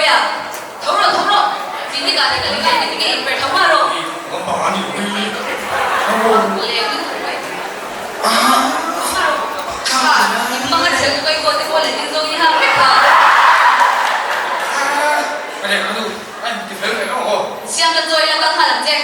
Khawiah? Tho rawh, tho rawh! Clinic ah te kal ila engati nge inperh tho nghal rawh? Leng lutuk mai. Kha, in hmang a chhiat lutuk a i kaw te pawh leh ding zawng i hak vek kha. Siam ka chawi la kal nghal ang che.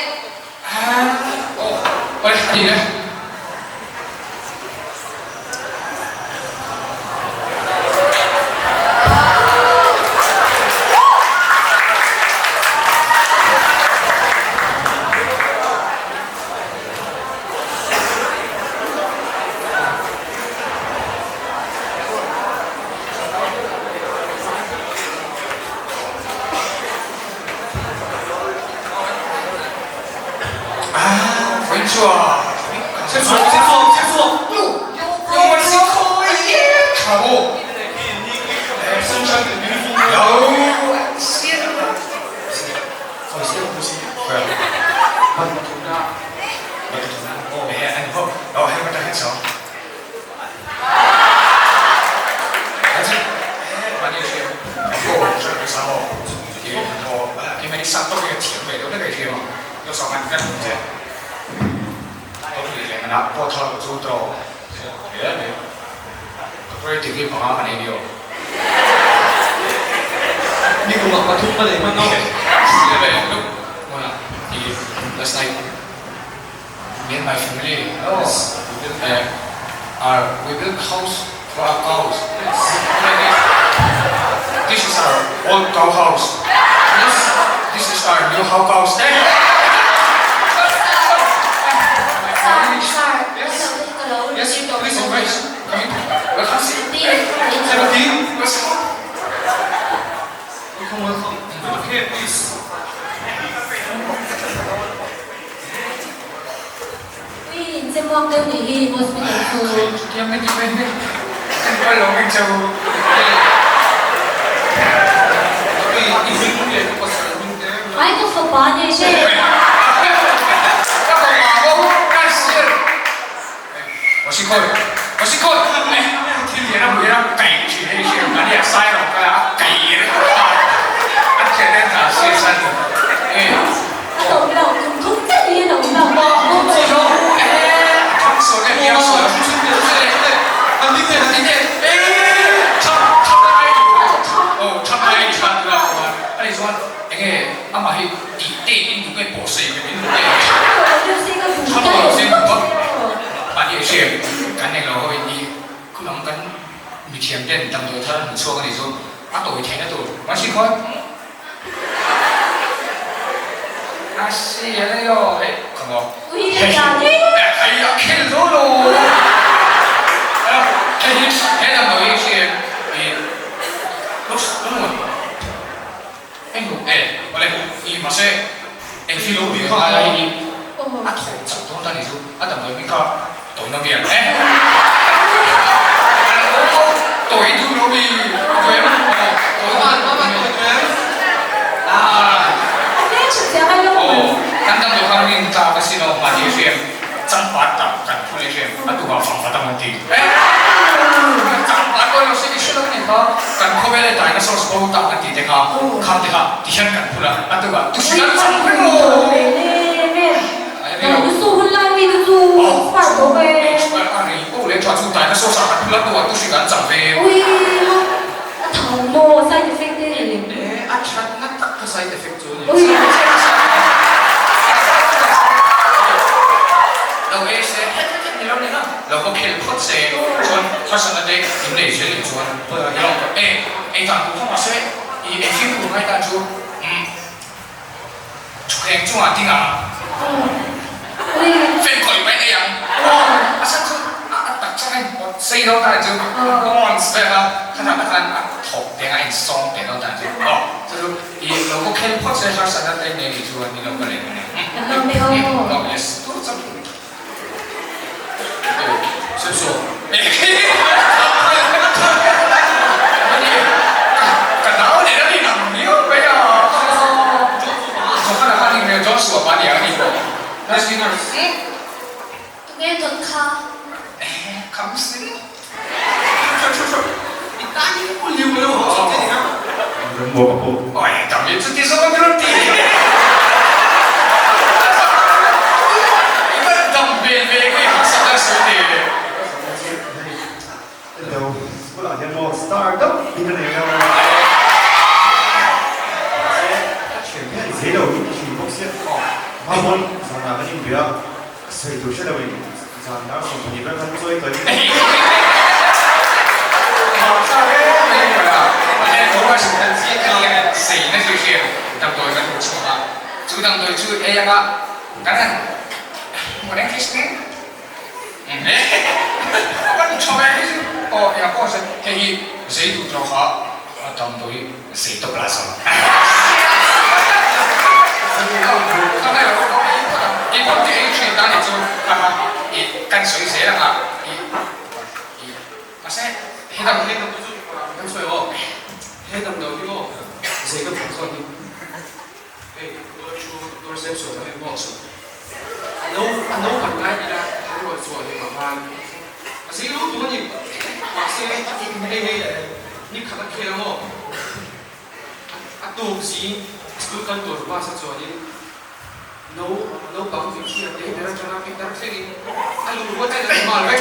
maw ka pu? Oi, dam in chuti zawng a rawn ti. I van dam hmel ve nge hmasa ka sawi te. Hello, school ah hian maw star deuh hi ka nei deuh a. Mahse, ka thian hian zei lo in ti thin bawk sia. Hma pawn zanah kan inbia a, ka sawi tur hre lo in zan dar 20 vel khan chawi tawih in. Chu damdawi chu ei anga kan han Hei hi zei duh tawh kha a damdawi zei tawp lah zawng. Kan sawi zel ang a mahse he damdawi chu kan sawi aw he damdawi hi aw zei ka duh zawk hi. Hei doctor chu doctor Samson a ni maw? A no a naupan lai ila an rawn chhuah leh vang khan a zing lut duh a ni. Mahse hei hei ni khat a khel a maw? A tuk zing school kal tur bus a chuanin no naupang hmeichhia te ber atanga pitar thlengin a luh ruat a in mal vek.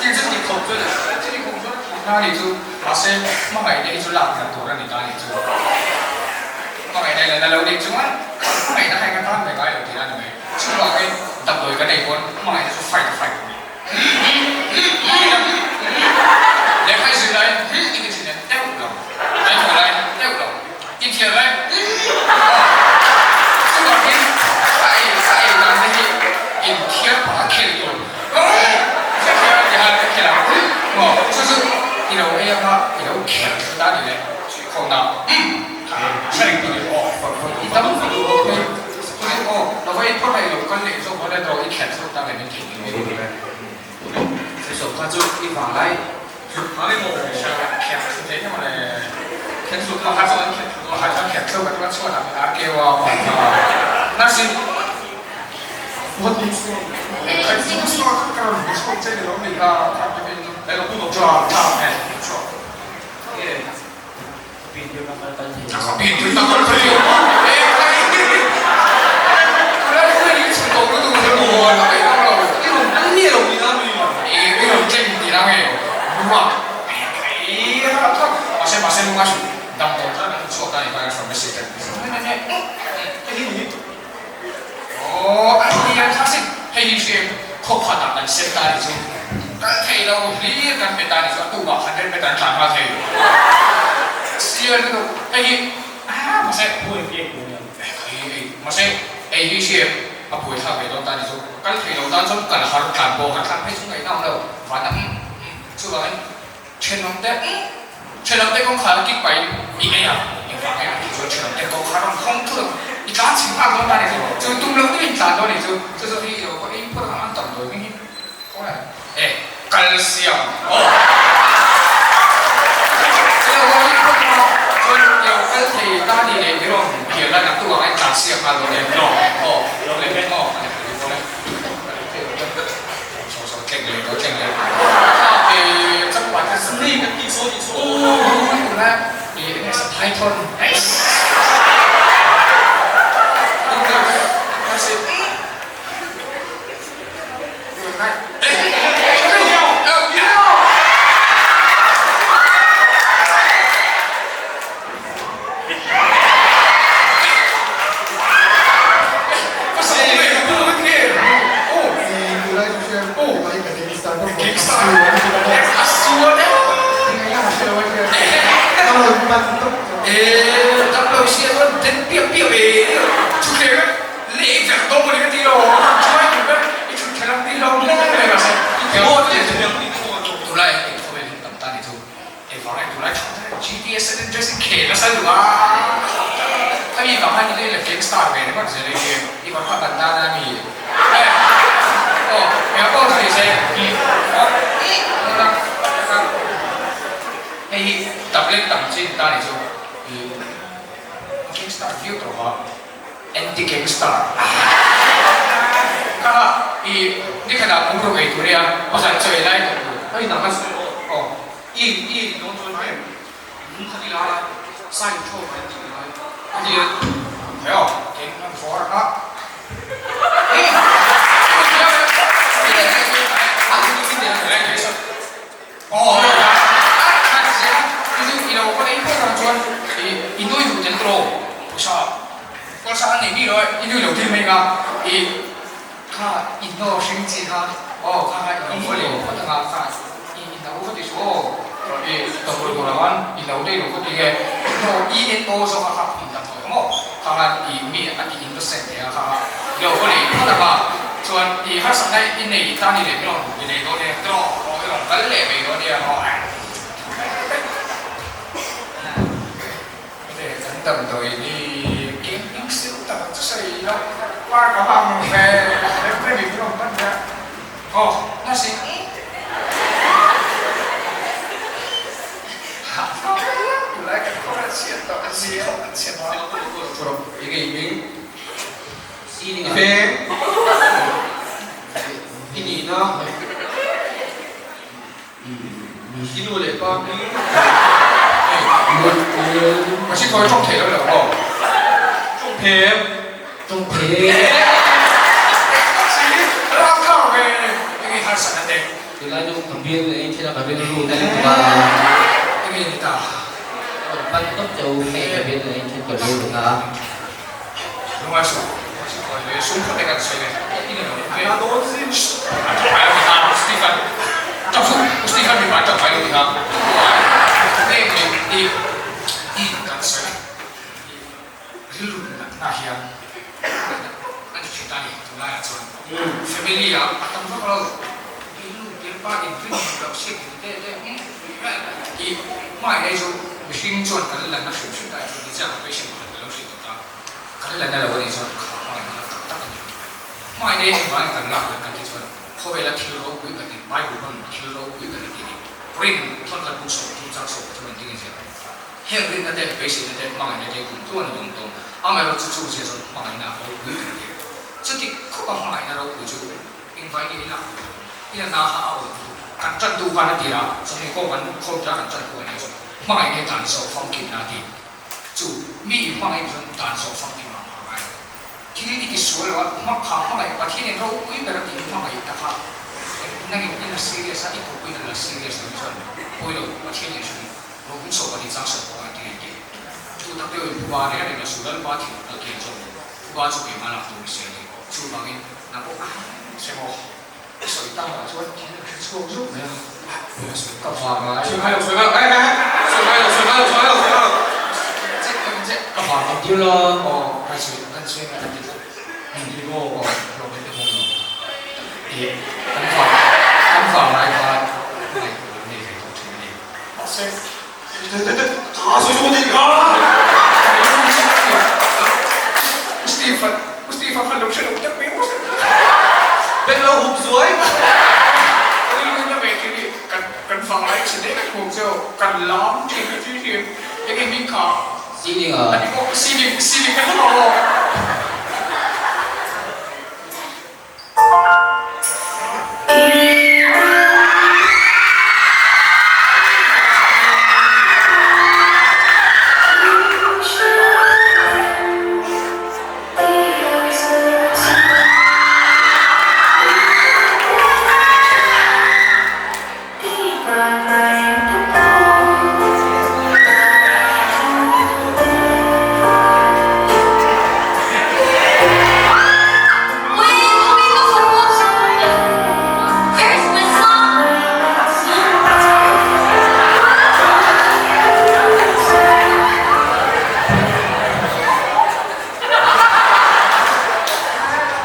Thil chu ti khawp chuan a thil ti khawp chuan a thih na a nih chu. Mahse, hmangaihna hi chu lak that tur a ni ta a nih chu. Hmangaihna hi la na lo nih chuan hmangaihna kha enga tan ve ngai lo tih a ni mai. Chuvangin damdawi kan ei pawn hmangaihna chu fight a fight a ni. Lehkha i zir laiin hi i ti thin em? Deuh lo. I hmuh laiin deuh lo. I thiam laiin aw. Chuvangin ka ei ka ei dan te hi inthiar pah a khel tur. Ka khel a tiha ka khel ang maw? Chu chu i lo ei anga i lo khel thu ta ni le chhuihkhawmna hre reng tu ni aw. I tam duh bawk mai chutin aw lo va i phawrh a i lo kal leh zawk hawn erawh i khel zawk ta le min thei ni lo le. Sawisawm kha chu i vang lai Khel thu thei emaw le khel thu pakhat chuan pakhat chuan khel thu ka chuan chhuat ah min ar keu a nursing Aw, a ni an tha sin. Hei hi hriam khaw khatah kan sem ta ni chu. Kal thei lo hlir kan pe ta ni chu a tukah 100 meter an tlan nghal thei. Sial lutuk. Hei hi ah mahse hei hei mahse hei hi hriam a buai thlak ve dawn ta ni chu. Kal thei lo tan chuan kal har tlan pawh kan tlan phei chu ngaih nam lo. Van a umm umm chuvangin Thenawm te thenawm te kawngkhar a kik pahin i ei a, engvang nge a tih chuan thenawm te kawngkhar rawn khawng thut a, i tlan chhim nghal dawn ta ni chu, chu tum lo deuhin tlan dawn ni chu, chu chu hi i lo ei phawt ang an tam dawi hming hi khawngaih e calcium aw i lo ei phawt ang chuan i lo kal thei ta ni leh i rawn pian a naktuk ang a i tlan siam nghal dawn em aw lo leh aw a ni thei dawn e. Hei hi tablet tam chin ta ni chu gangster viau tawh a anti gangster kha i nikhat ah pumruk ei tur i a pakhat chaw ei lai tawh tur. I i dawn chuan em lung khat i lai a, sign thaw mai tih lai a ni a. Heo, keng an fawr a. Chuan i harsatna i nei tan i leh min rawn i nei dawn e tawh aw i rawn kal leh mai dawn nia aw Hei kan damdawi hi eng eng sil tak chu sawi lo par ka hang ve rem rem in rawn pan nia aw nasi hah tunlai kan khawvel chhiat tawh a nia chhiat tawh Eng nge i hming? I veng i nihna i nu leh pa hming. Mahse khawi tawng thei lo lo maw? Tawng them. Tawng them. Ram thar ve enge harsatna te. Tunlai chu ka bial leh in thil a ka rilru na lutuk a. Enge ni ta? Ka rawn pan tawp che u hei ka bial leh in thil ka rilru na a. Kan la na lo a nih chuan kha hmangaihna kha tak tak a ni. Hmangaihna hi engvangin kan lak leh kan tih chuan khawvela thil ropui kan tih, Bible hman thil ropui kan tih ni, rin thawn khat buk 30 chang 30 an ding a ziak a. Heng rinna te, beiseina te, hmangaihna te kum tluan a dawng tawng. Amaherawhchu chu zia chuan hmangaihna ropui kan ti. Chuti khawpa hmangaihna ropui chu engvangin nge i lak duh loh? I la na kha a awl duh. Kan tan duh khan a tir a, chawhmeh kawng kan khawm tir a kan tan duh a nih chuan hmangaihna hi dan zawh famkimna a ti. Chu mi i hmangaih chuan dan zawh famkim ah a ngai lo. Thil i ti sual lo a, hma kha hmangaih Pathian in ropui ber a tih i hmangaih ta kha nangin i la serious a, i kawpuiin a la serious lo chuan pawi lo, Pathian in hrim ropui chawp a ni chang sawp pawh a ti reng tih. Chu tak deuhin phuba reng reng a su Lalpa thil a kian zawk lo, phuba chu keimah lak tur i si a ni. Chuvangin nang pawh hre maw? I sawi tak ah chuan thil a hre chhuak zuk mai a, ka vang lai. Sawi ngai lo, sawi ngai lo, eh eh sawi ngai lo, sawi ngai lo, sawi ngai lo, sawi ngai lo. Che em che. Ka vang kan tir la. Aw, kan sawi, kan sawi ngai kan ti tlat. Ni maw, aw, hlawm in ka hmu lo. Ih, kan vang, kan vang lai khan ngaihtuah nei ve tawh thin a ni. Mahse, tha sawi chu ka ti kha. Stephen, Stephen khan lo hre lo tak mai maw. Ben lo hup zuai. Rilru na ve thin hi kan kan vanglai thin em em hmu cheu kan lam thin hi thin hi enge hming kha Ceiling a. Ani pawh ceiling ceiling kan hmu lo.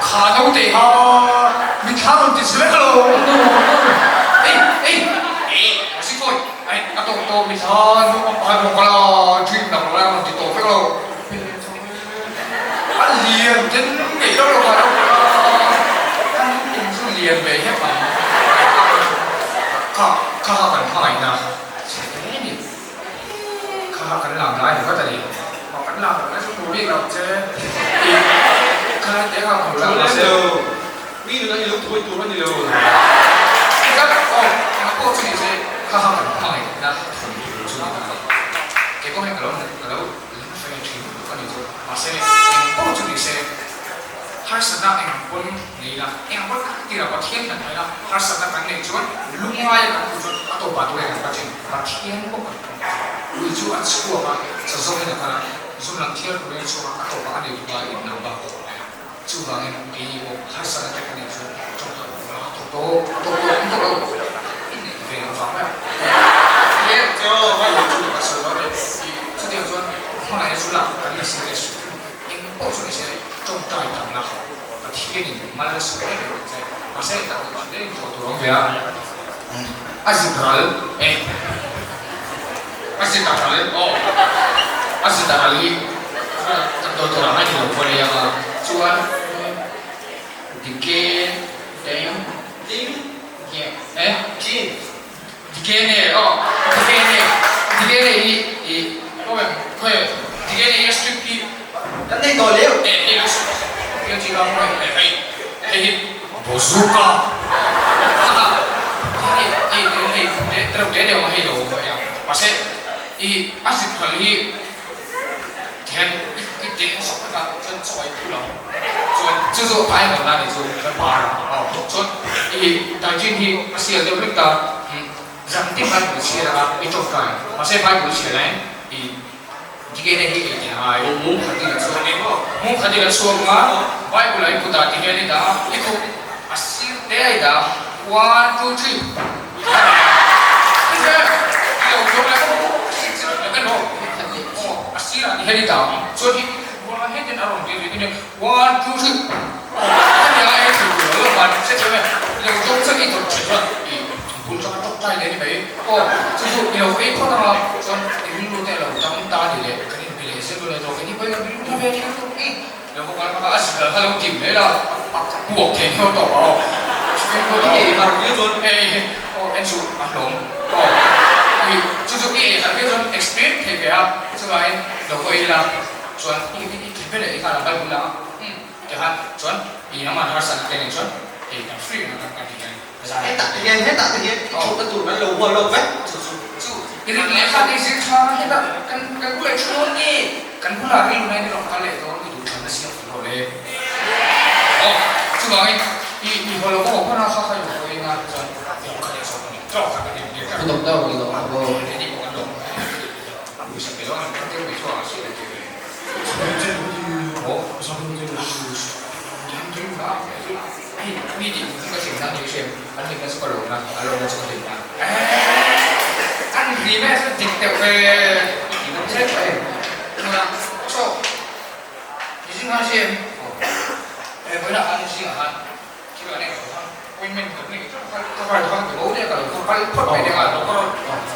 Kha naute kha mitthla rawn ti che vek lo. Ei ei ei a si fawi ai a tawk tawh mitthla naupang pakhat rawn kal a dream dang lai rawn ti tawh vek lo. A lian ten ngei lo lo kha naupang a a nuping chu lian ve hiap ang. Kha kha kha kan hmangaihna chhe hle ni. Kha kan lam lai ni vat a ni. Aw kan lam lai chu hmu bik lo che. Ih kha lai te kha hmu lo mahse. Mi nuna i lo thuai tur a ni lo. Ika aw eng pawh chu ni se kha kha kan hmangaih na. Lungngai kan hmuh chuan a tawpah tu hian kan chin Pathian pawh kan hmu ang. Ui chu a chhuak a, cha zawngin a kal a, zum lang thiar turin a chhuak a, a tawpah a nei tupa in lo bak tawh mai a. Chuvangin keini pawh harsatna te kan neih chuan tawngtai awm lo a tawp tawh, a tawp tawh ang tawh lo, in neih ve lo vang mai a. Tlem chu ka sawi dawn e, chutiang chuan hmangaihna chu lak kan la si leh suh. Eng pawh chu nise tawngtai tam la, Pathianin mal a sawi em em ang che. Mahse tak tak chu daih tawh tur awm ve a, a zit ral e, a zit a ral aw, a zit a ral hi kan dawi tur ang a ni lo pawh nia nga chuan dike deng Ding nge e Chin Dike ne aw dike ne dike ne hi i aw em khawi dike ne hi a strip hi Kan nei tawh leu. Eh hei lo suh ti ram mai eh hei hei hi bazooka ha hei hei hei hei tereuh te deuh hei lo awm a mahse i a zip phal hi tihian i teh sak vek a chuan chaw a i phul ang chuan chu chu a enkawl na nih chu chuan bar a awm chuan i daijin hi a sial deuh hlek ta zan tin bible chhiar anga i tawngtai mahse bible chhiar laiin i Dikena hi ei teh ngai. Mum khatin a chhuak eng aw. Mum khatin a chhuak nga, Bible ah i kut ah ti hian i dah a, i khup a sir te a i dah a, one two three i dah leh a. Ti i lo zawng leh aw sir sir leh kan aw. Aw a sir ah ti hian i dah ang, chuan i khup a hetin a rawn ti ri in one two three aw a nia a ei thei tur lo lo van hre thiam e, i lo zawng chuan i dawt thin chuan i Bul changa tawngtai leh ni mai. Aw, chu chu i lo ei phawt anga, chuan i rilru te a lo dang ta ni leh kan inbe leh zel dawn e tawh kei ni pawhin kan rilru tha ve thil tawh i lo va kal hmang a, a zikal kha lo tim mai la, a puak thei hiau tawh aw. Chuveng pawh tawh I ei har viau chuan ei aw en chu a hlawm aw. I chu chu i ei har viau chuan explain thei ve a, chuvangin lo va ei la, chuan i i thei ber leh i nghal ang Bible lang a, umm tikhan chuan i nangman harsatna te nen chuan ei kan free ang a kan ti hian. Hetah te hian hetah te hian i thutna tur kan lo hual lawk vek chu chu. Chu i rin leh khan i zir tha hetah kan kan bulah i thu dawn nge kan bulah rilru na in i rawn kal leh dawn i duh thlanna siam fel rawh le. Aw chuvangin i i haw lo aw hman a kha kha i lo haw eng a chuan i rawn kal leh zawk a ni tawk kha kan inbiak a. Thu dawk deuh i lo ang aw. Keini pawh kan lawm pawisa pe lo a kan tir mai chu a hriat a ti ve. Mi tih tum ka hrim na ni hriam an hlimna chu ka lawm a, a lawmna chu ka hlim a. An hlim e chuan dik deuh ve i ti deuh zet em. Hmuna chaw i zing khan hriam e vawiinah khan zingah khan thil an englo khan appointment kan nei tlat kha ka file khan ka bo daih a ka lo kal phawt mai deuh a lo kal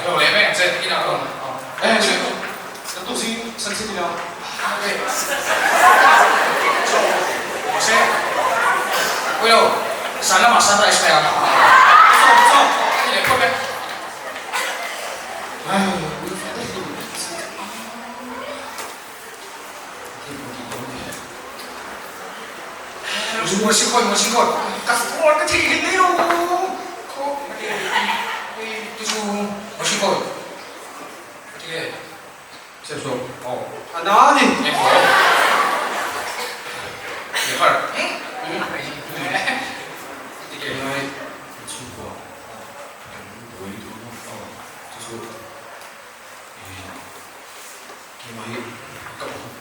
lo leh mai ang che inah rawn Kan tu zing san city la. Mahse, pawilo, zan lamah sunrise mai ang. Ka chawk, ka chawk. Ka ti leh khawp e. Ka phone ka theihnghilh mai lo. Khaw, hei chu Machine Tige Sep-sawp aw. A na a ni. Lehar. Tige. Helai kan chhungkua kan buai duh ang aw chu chu keimah hi ka awm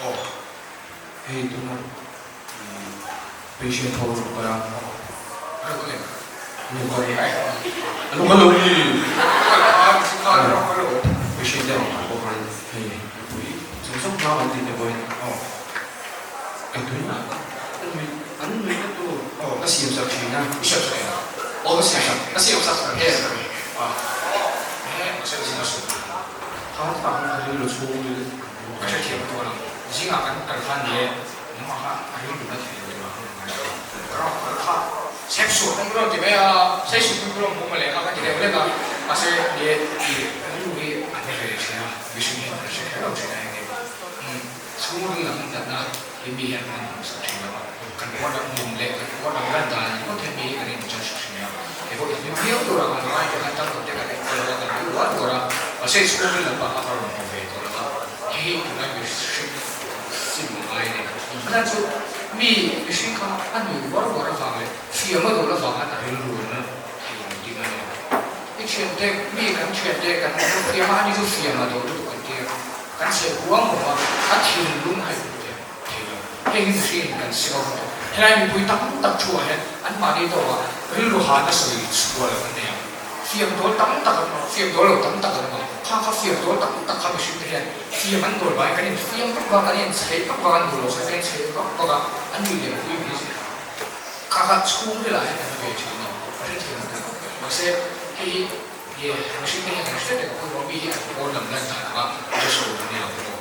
aw hei tuna patient ho rawn kal a A lo kal em? A lo kal a lo kal lo ni patient te rawn kal pawh khan hei mipui zawng zawng hma kan tih te pawhin ka tui an nui an nui na tur ka siam sak thin a I siam sak em? Aw ka siam sak ka siam sak Kha tak kha rilru chhungril Ka hrethiam a tuar ang. Zingah kan kal khan ni e. Nangmah kha a rilru na thei lo tur a ka rawn ngai lo. Ka rawn kal kha sep suah kan rawn ti mai a, sei suh kan rawn hmu mawle kha ka ti deuh lek a, mahse ni e i rilru hi a hne ve thin a, mihring hian kan hre kher lo thin a eng nge umm chhungril lam natna hi mi hian kan hmuh sak thin lo a, kan puan lam nun leh kan puan lam lan dan ringawt hian mi hi kan in judge thin a, kei pawh i hlim viau tur a kan ngai te khan tang te kan enkawl lo a kan duh rual rual a, mahse chhungril lam pah kha ka rawn hmu ve tawh lo a, hei hi tunlai mihring Sim a ngai a ni. A chhan chu mi mihring kha a nui uar uar avang leh fiam a dawl avanga a rilru na thei lo ding a. thiante, mi kan thiante kan lo fiam a, ani chu fiam a do lutuk kan tia, kan chhe huam huam a, a thinlung a inhmu thei thei lo. Heng hi mihringin kan si ho tawh. Helai mipui tam tak thu ah hian anmahni tawkah rilru hana sawi chhuah loh an nei ang. Fiam dawl tam tak an awm, fiam dawl lo tam tak an awm a, kha kha fiam dawl tam tak kha mihringte hian fiam an dawl vangin kan infiam vak vak a, kan inchheih vak vak a, an duh lo chuan kan inchheih vak vak a, an nuih leh pui mai zia. Kha kha chhungril ah hian kan la ve thin a ni, ka hre thei lo ta. Mahse, hei hi nge mihringte hian kan hre reng pawimawh mi hi an pawn lam lan dan anga Joshua an ni lo te pawh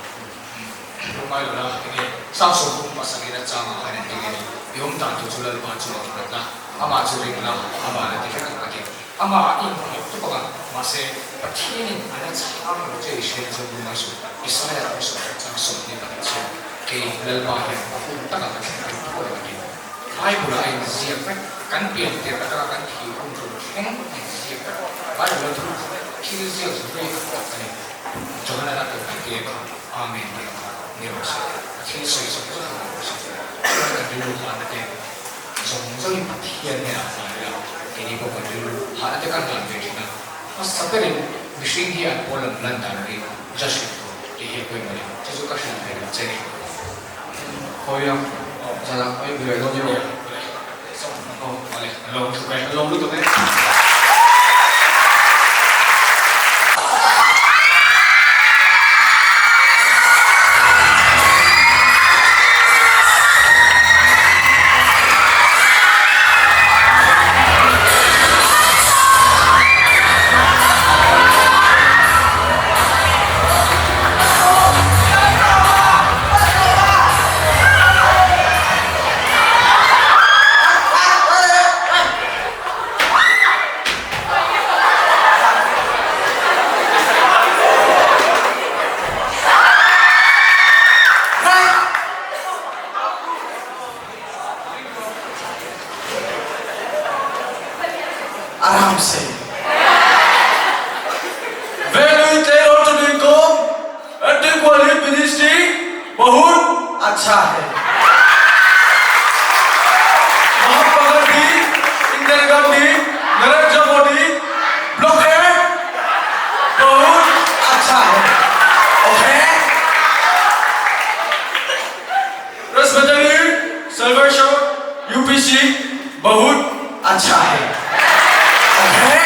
rawng ngai lo la, enge Samson pum pasarih na chang ah khan engtin nge ni, i awm dan tur chu Lalpa chu a nghat la, amah chu ring la, amah la ti vek ang a ti. Amah a innghet tawp ang a, mahse Pathianin a la chhang lo che i hriat chuan lungngai suh, Isaiah pawh sawi chang 22 chhiat, kei Lalpa hian a hun takah ka thleng reng thuai ang a ti. Bible-ah a inziak vek, kan pian tirh atanga kan thih hun tur thleng a inziak vek. Bible-a thu thil ziak zui tak tak a ni. Johana a tawp te kha Amen tih ang kha ni rawh se, a thil sawi zawng zawng kha ni rawh se. Chuan kan rilru hahna te zawng zawngin Pathian hnenah hlan ila, keini pawh kan rilru hahna te kan hlan ve thin a. Hmasa berin mihring hi an pawl lam lan dan hi judge hlek tur tih hi a pawimawh a ni. Chu chu ka hrilh ve duh che ni. Khawi a, zan ah khawi buai dawn emaw? Awle, an lo lutuk e. An lo lutuk e. आराम से Venglui tleirawl tului kawm Anti-Quality Ministry बहुत अच्छा है Mahatma Gandhi, Indira Gandhi, Narendra Modi, Block A बहुत अच्छा है okay Presbyterian Salvation UPC बहुत अच्छा है okay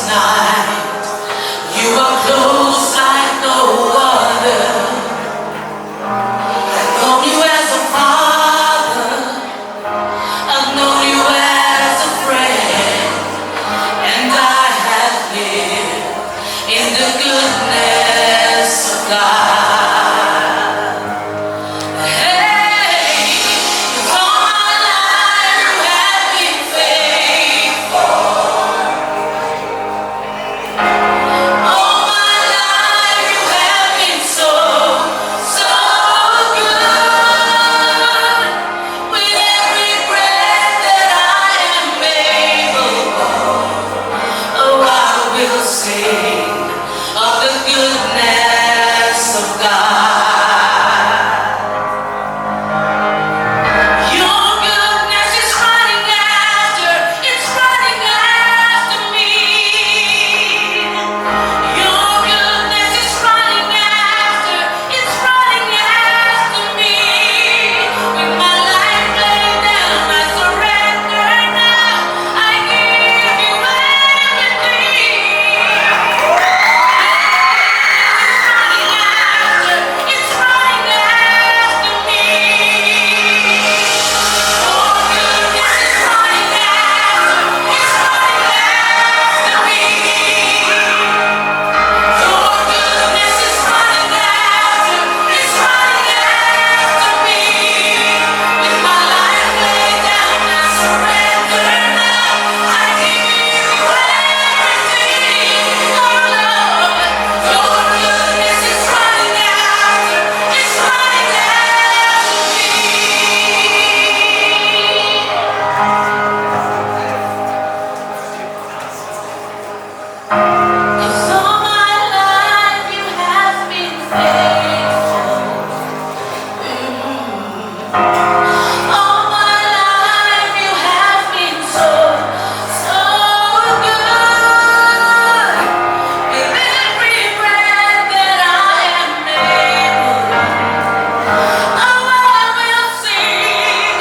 night. You are close like no other. I've known you as a father. I've known you as a friend. And I have lived in the goodness of God. Hey, 'cause all my life you have been faithful. All my life you have been so, so good. With every breath that I am able, oh, I will sing of the goodness of God. Your goodness is running after, it's running after me. Your goodness is running after, it's running after me. With my life laid down, I surrender now. I give you everything. Running after, it's running after me. Your goodness is running after, it's running after me. Your goodness is running after, it's running after me. With my life laid down, I surrender now. I give you everything, oh Lord. Your goodness is running after, it's running after me. 'Cause all my life you have been faithful. All my life you have been so, so good. With every breath that I am able, oh, I will sing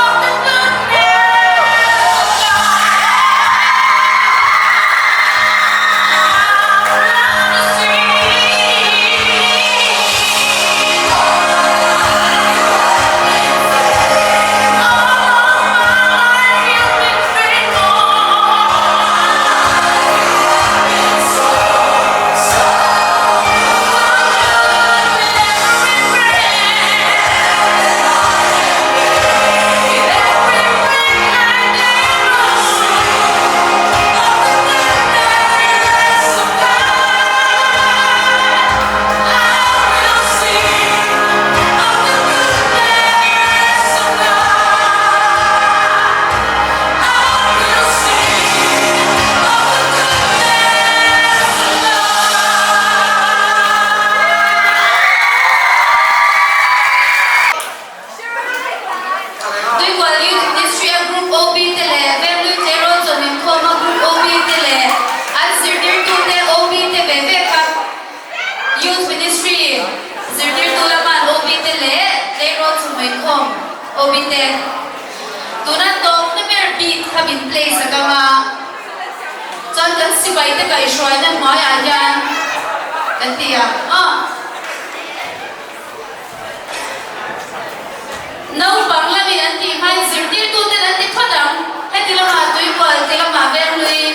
of the goodness of God. I will sing. All my life you've been faithful. So, so good with every breath. With every breath I'm able, of the goodness of God. I will sing of the goodness of God. I will sing of the goodness of God. Tuikual Youth Ministry a Group OB te leh Venglui Tleirawl chawn inkhawm a Group OB te leh an zirtirtu te OB te ve ve kha Youth Ministry zirtirtu lama an OB te leh Tleirawl chawhmeh inkhawm OB te tuna tawpna ber bik kha min play sak ang a, chuan kan sipai te kaihhruaina hnuaiah hian kan ti a, aw. Naupang lamin an tih hmain zirtirtuten an ti phawt ang, heti lamah tuikual ti lamah venglui,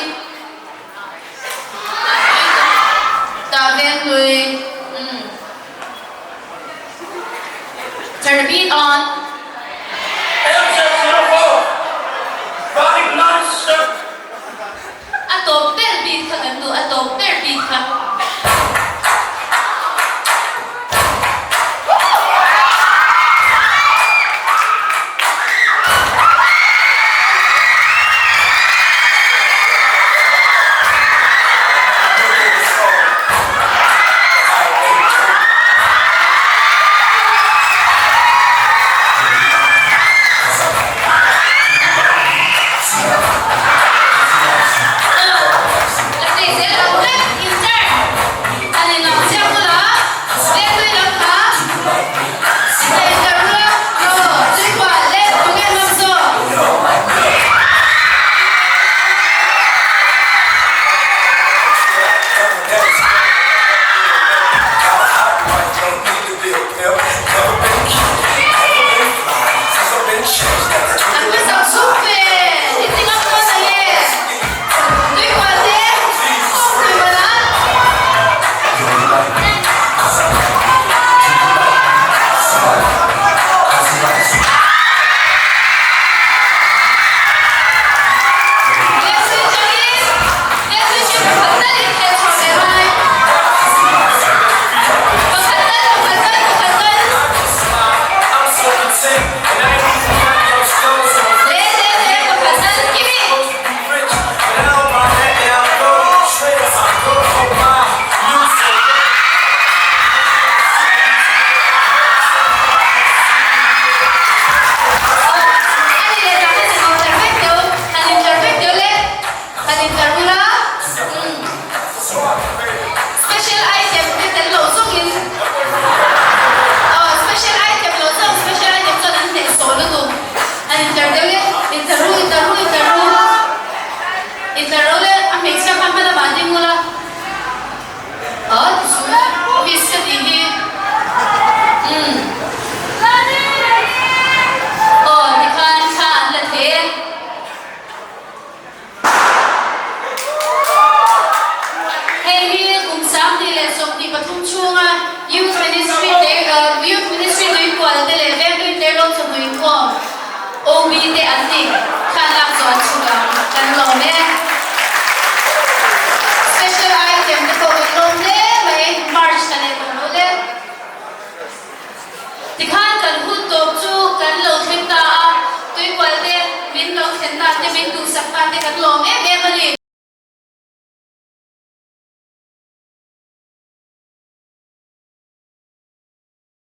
tah venglui, umm. Turn the beat on. A tawp ber bik kha kan duh, a tawp ber bik kha. La tei zel ang vek.